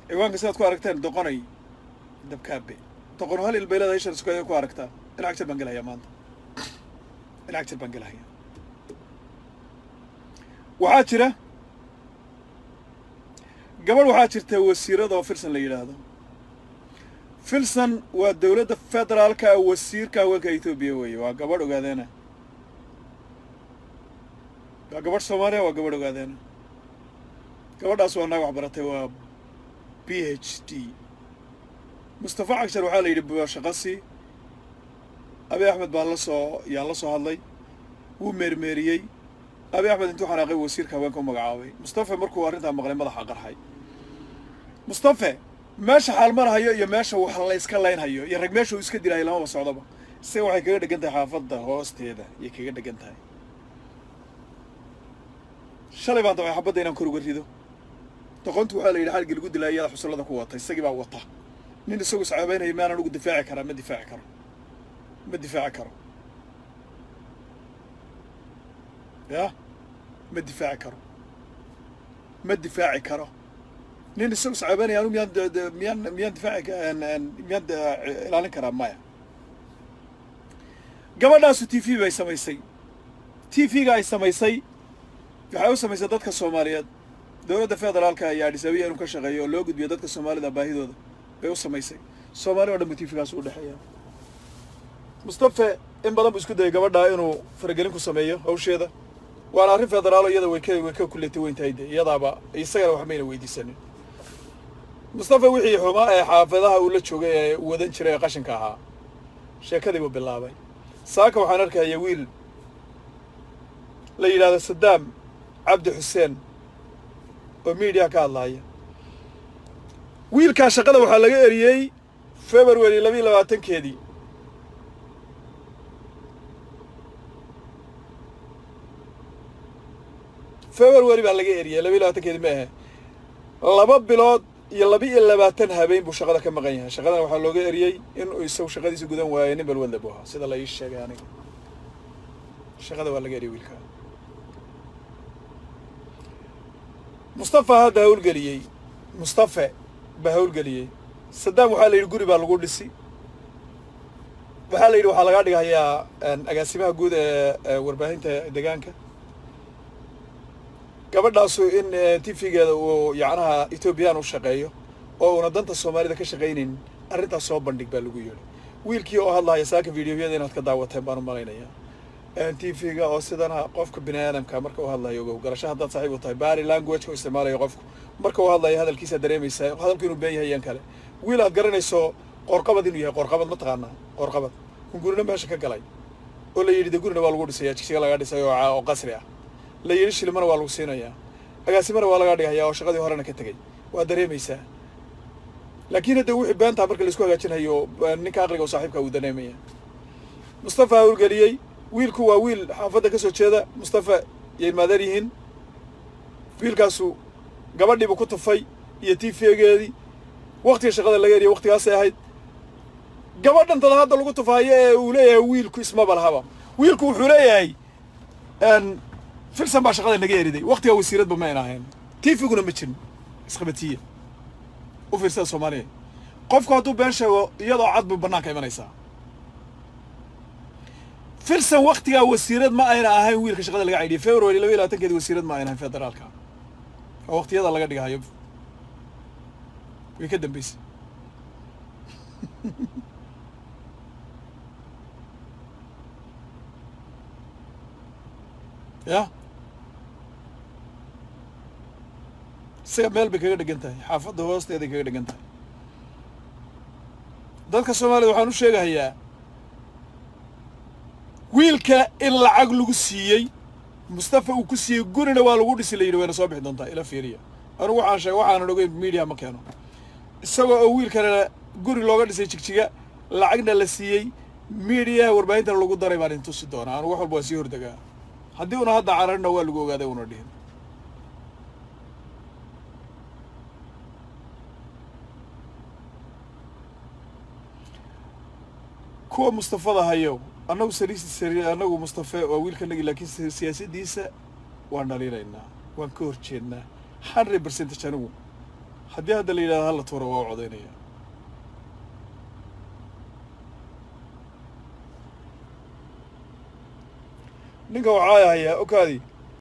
Ciwaanka sidaad ku aragteen, doqonay dabkaabe, doqon hal ilbeylada ishan isku ku aragtaa. In Cagjar baan gelahayaa maanta, in Cagjar baan gelahayaa. Waxaa jira gabadh, waxaa jirta wasiirada oo Filson la yidhaahdo. Filson waa dowladda federaalka, wasiirka haweenka Etoobiya weeye. Waa gabadh ogaadeena, waa gabadh Soomaaliya, waa gabadh ogaadeena. Gabadhaas waa naag wax baratay, waa PhD. Mustafa Cagshar waxaa la yidhi shaqasi Abiy Axmed baa la soo yaa la soo hadlay, wuu meermeeriyey. Abiy Axmed intuu xanaaqay wasiirka haweenka u magacaabay. Mustafa markuu arrintaa maqlay, madaxa qarxay. Mustafe meesha xaalmarahayo iyo meesha wax la iska laynhayo iyo rag meesha uu iska dilahayo lamaba socdoba. Isaga waxay kaga dhegan tahay xaafadda hoosteeda ayay kaga dhegan tahay. Shalay baan dabay xabadda inaan kor uga rido. Doqontu waxaa la yidhi xalgii lagu dilaa iyada xusullada ku wata, isagii baa wata. Nin isagu iscaabeynaya maanan ugu difaaci karaa? Ma difaaci karo, ma difaaci karo, ya ma difaaci karo, ma difaaci karo. Nin isagu iscaabeynaya anu miyaan difaaci, miyaan ilaalin karaa? Maya. Gabadhaasu TV bay samaysay. TV-ga ay samaysay waxay u samaysay dadka Soomaaliyeed, dowladda federaalka iyo Addis Ababa inuu ka shaqeeyo oo loo gudbiyo dadka Soomaalida baahidooda bay u samaysay. Soomaali o dhan bu TV-gaas u dhexeeya. Mustafe in badan buu isku dayay gabadhaa inuu faragelin ku sameeyo hawsheeda, waana arrin federaalo, iyada way ka kulletay weyn tahay de, iyadaaba isagana wax mayna weydiisanin. Mustafa wixii xumaa ee xaafadaha uu la joogay ee uu wadan jiray ee qashinka ahaa sheekadii buu bilaabay. Saaka waxaan arkaya wiil la yidhahdo Sadaam Cabdi Xuseen oo media ka hadlaya. Wiilkaa shaqada waxaa laga eriyey February 22-keedii. February baa laga eriyey 22-keedii, ma ahe, 2 bilood iyo 22 habeen buu shaqada ka maqan yahay. Shaqadana waxaa looga eriyey inuu isagu shaqadiisa gudan waayay. Nin balwadle buu ahaa, sida la ii sheegay aniga. Shaqada waa laga eriyey wiilkaa. Mustafa hadda hawlgeliyey, Mustafe baa hawlgeliyey Sadaam. Waxaa la yidhi guri baa lagu dhisi, waxaa la yidhi waxaa lagaa dhigayaa agaasimaha guud ee warbaahinta deegaanka. Gabadhaasu in TV-geeda uu yacnaha Ethoobiyan u shaqeeyo oo una danta Soomaalida ka shaqaynayn, arrintaas soo bandhig baa lagu yidhi. Wiilkii oo hadlahaya saaka videoyada inaad ka daawateen baan u malaynayaa TV-ga oo sidana. Qofka bini aadamka marka uu hadlayo, ogow garasho haddaad saaxiib u tahay, body language-ka u isticmaalayo qofku marka uu hadlayo, hadalkiisa dareemaysaa hadalku inuu been yahay yan kale. Wiil aad garanayso qoorqabad inuu yahay, qoorqabad ma taqaanaa? Qoorqabad hungurina meesha ka galay oo la yidhi de gurina waa lagu dhisaya, Jigsiga laga dhisay oo qasri ah, la yidhi shilimana waa lagu siinayaa, agaasimana waa laga dhigayaa, oo shaqadii horena ka tegey, waa dareemaysaa. Laakiin hadda wixii beentaa marka laisku hagaajinayo, ninka aqliga oo saaxiibka uu dareemaya. Mustafa hawlgeliyey. Wiilku waa wiil xaafadda ka soo jeeda Mustafa, yay maadeer yihiin. Wiilkaasu gabadhiibu ku tufay iyo TV-geedii. Waktiga shaqada laga eriya waktigaasay ahayd. Gabadhan tada hadda lagu tufaayo ee uu leeyahay wiilku ismaba lahaba. Wiilku wuxuu leeyahay Filson baa shaqada naga eriday, waktigaa wasiiradba ma ayna ahayn, TV-guna ma jirin. Isqabatiye u fiirsada Soomaaliya, qofku hadduu been sheego iyadoo cad buu bannaanka imanaysaa. Filson waktigaa wasiirad ma ayna ahayn. Wiilka shaqada laga caydhiyay February 22-keedi wasiirad ma ayna ahayn federaalka, oo waqtiyada laga dhigahayo way ka dambeysay. Ya isaga meel bay kaga dhegan tahay, xaafadda hoosteeday kaga dhegan tahay. Dadka Soomaalida waxaan u sheegahayaa wiilka in lacag lagu siiyey, Mustafa uu ku siiyey, gurina waa lagu dhisi la yidhi. Wayna soo bixi doontaa, ila fiiriya. Anugu waxaan sheegay waxaanan ogeyn media ma keeno. Isagoo oo wiilkana guri looga dhisay Jigjiga, lacagna la siiyey, mediaha warbaahintana lagu daray baan intusi doonaa. Anugu wax walba waa sii hordegaa. Haddii una hadda cararina waa lagu ogaaday una dhihin. Kuwa Mustafada hayo, annagu sariis annagu Mustafe waa wiilkanagi, laakiin siyaasaddiisa waan dhaliilaynaa, waan ka horjeednaa 100%. Anigu Haddii hadda la yidhahdo hala tuuro, waa u codaynaya. Ninka waxaa hayaa okaadi.